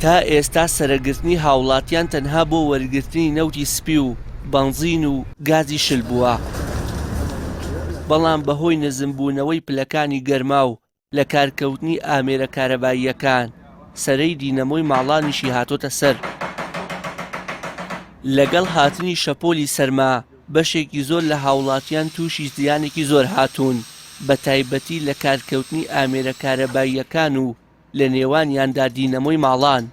تا ئێستا سەرەگرتنی هاوڵاتیان تەنها بۆ وەرگرتنی نەوتی سپی و بەنزین و گازی شل بووە، بەڵام بەهۆی نزمبوونەوەی پلەکانی گەرما و لەکارکەوتنی ئامێرە کارەباییەکان، سەرەی دینەمۆی ماڵانیشی هاتۆتە سەر. لەگەڵ هاتنی شەپۆلی سەرما، بەشێکی زۆر لە هاوڵاتیان تووشی زیانێکی زۆر هاتوون، بەتایبەتی لەکارکەوتنی ئامێرە کارەباییەکان و لە نێوانیاندا دینەمۆی ماڵان.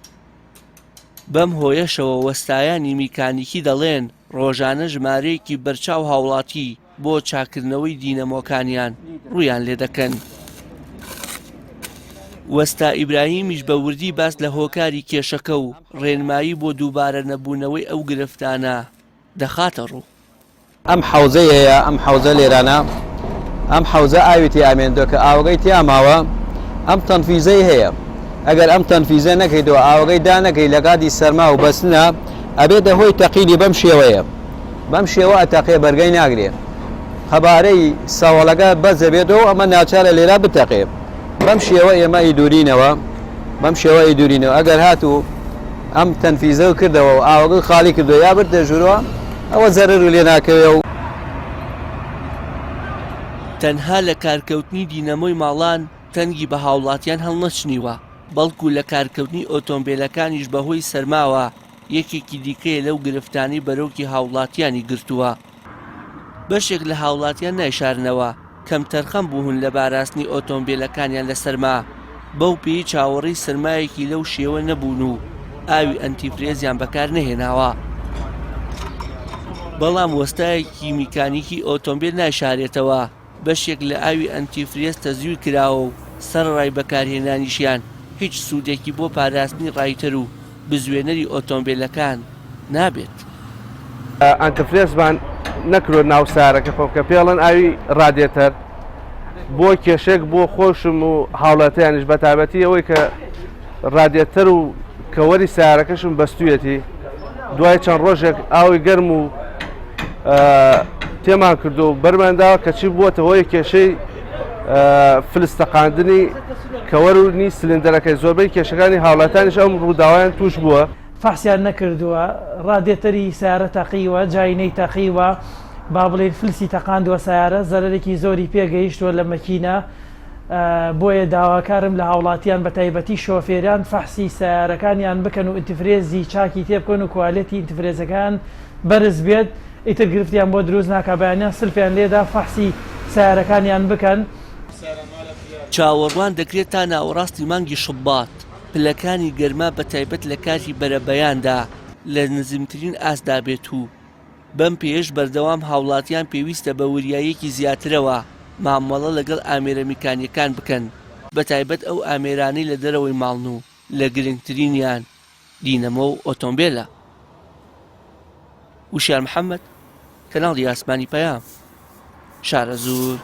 بەم هۆیەشەوە وەستایانی میکانیکی دەڵێن، ڕۆژانە ژمارەیەکی بەرچاو هاوڵاتی بۆ چاککردنەوەی دینەمۆکانیان ڕوویان لێدەکەن. وەستا ئیبراهیمیش بە وردی باس لە هۆکاری کێشەکە و ڕێنمایی بۆ دووبارە نەبوونەوەی ئەو گرفتانە دەخاتە ڕوو. ئەم حەوزەی هەیە، ئەم حەوزە لێرانە، ئەم حەوزە ئاوی تیا ئەمێنێتەوە کە ئاوەکەی تیا ماوە، ئەم تەنفیزەی هەیە، ئەگەر ئەم تەنفیزە نەکەیتەوە، ئاوەکەی دانەکەی لە کاتی سەرما و بەستنا، ئەبێتە هۆی تەقینی بەم شێوەیە، بەم شێوە ئەتەقێ بەرگەی ناگرێ، قەبارەی سەوەڵەکە بەرز ئەبێتەوە و ئەمە ناچارە لێرە بتەقێ، بەم شێوە ئێمە ئەیدورینەوە، بەم شێوە ئەیدورینەوە، ئەگەر هاتوو ئەم تەنفیزە کردەوە و ئاوەکەی خاڵی کردەوە یا بردە ژوورەوە ئەوە زەرەر لێ ناکەوێ و. تەنها لە کارکەوتنی دینەمۆی ماڵان تەنگی بە هاوڵاتیان هەڵنەچنیوە، بەڵکو لە کارکەوتنی ئۆتۆمبێلەکانیش بەهۆی سەرماوە یەکێکی دیکەیە لەو گرفتانەی بەرۆکی هاوڵاتیانی گرتووە. بەشێک لە هاوڵاتیان نایشارنەوە کەمتەرخەم بوون لە باراستنی ئۆتۆمبێلەکانیان لە سەرما، بەو پێیەی چاوەڕێی سەرمایەکی لەو شێوە نەبوون و ئاوی ئەنتیفرێزیان بەکار نەهێناوە. بەڵام وەستایەکی میکانیکی ئۆتۆمبێل نایشارێتەوە بەشێک لە ئاوی ئەنتیفرێز تەزویر کراوە و سەرەڕای بەکارهێنانیشیان هیچ سوودێکی بۆ پاراستنی ڕایتەر و بزوێنەری ئۆتۆمبێلەکان نابێت. ئەنتفرێزمان نەکرۆ ناو سارەکە خۆ کە پێڵن ئاوی ڕادێتەر بۆ کێشێک بۆ خۆشم و هاوڵاتیانیش بە تابەتی ئەوەی کە ڕادێتەر و کەوەری سارەکەشم بەستویەتی دوای چەند ڕۆژێک ئاوی گەرم و تێمان کردو و بەرمانداوە کەچی بووەتە هۆی کێشەی فلس تەقاندنی کەوەر و نی سلندەرەکەی زۆربەی کێشەکانی هاوڵاتانیش ئەم ڕووداوایان توش بووە. فەحسیان نەکردووە ڕادێتەری سەیارە تەقیوە جاینەی تەقیوە با بڵێین فلسی تەقاندووە سەیارە زەرەرێکی زۆری پێ گەیشتووە لە مەکینە بۆیە داواکارم لە هاوڵاتیان بە تایبەتی شۆفێران فەحسی سەیارەکانیان بکەن و ئینتفرێزی چاکی تێ بکەن و کوالێتی ئینتفرێزەکان بەرز بێت ئیتر گرفتیان بۆ دروست ناکا بەیانیان سلفیان لێدا فەحسی سەیارەکانیان بکەن. چاوەڕوان دەکرێت تا ناوەڕاستی مانگی شوبات پلەکانی گەرما بەتایبەت لە کاتی بەرەبەیاندا لە نزمترین ئاستدا بێت و بەم پێیەش بەردەوام هاوڵاتیان پێویستە بە وریاییەکی زیاترەوە مامەڵە لەگەڵ ئامێرە میکانییەکان بکەن بەتایبەت ئەو ئامێرانەی لە دەرەوەی ماڵن و لە گرنگترینیان دینەمۆ و ئۆتۆمبێلە. وشیار محەمەد، کەناڵی ئاسمانی پەیام، شارەزوور.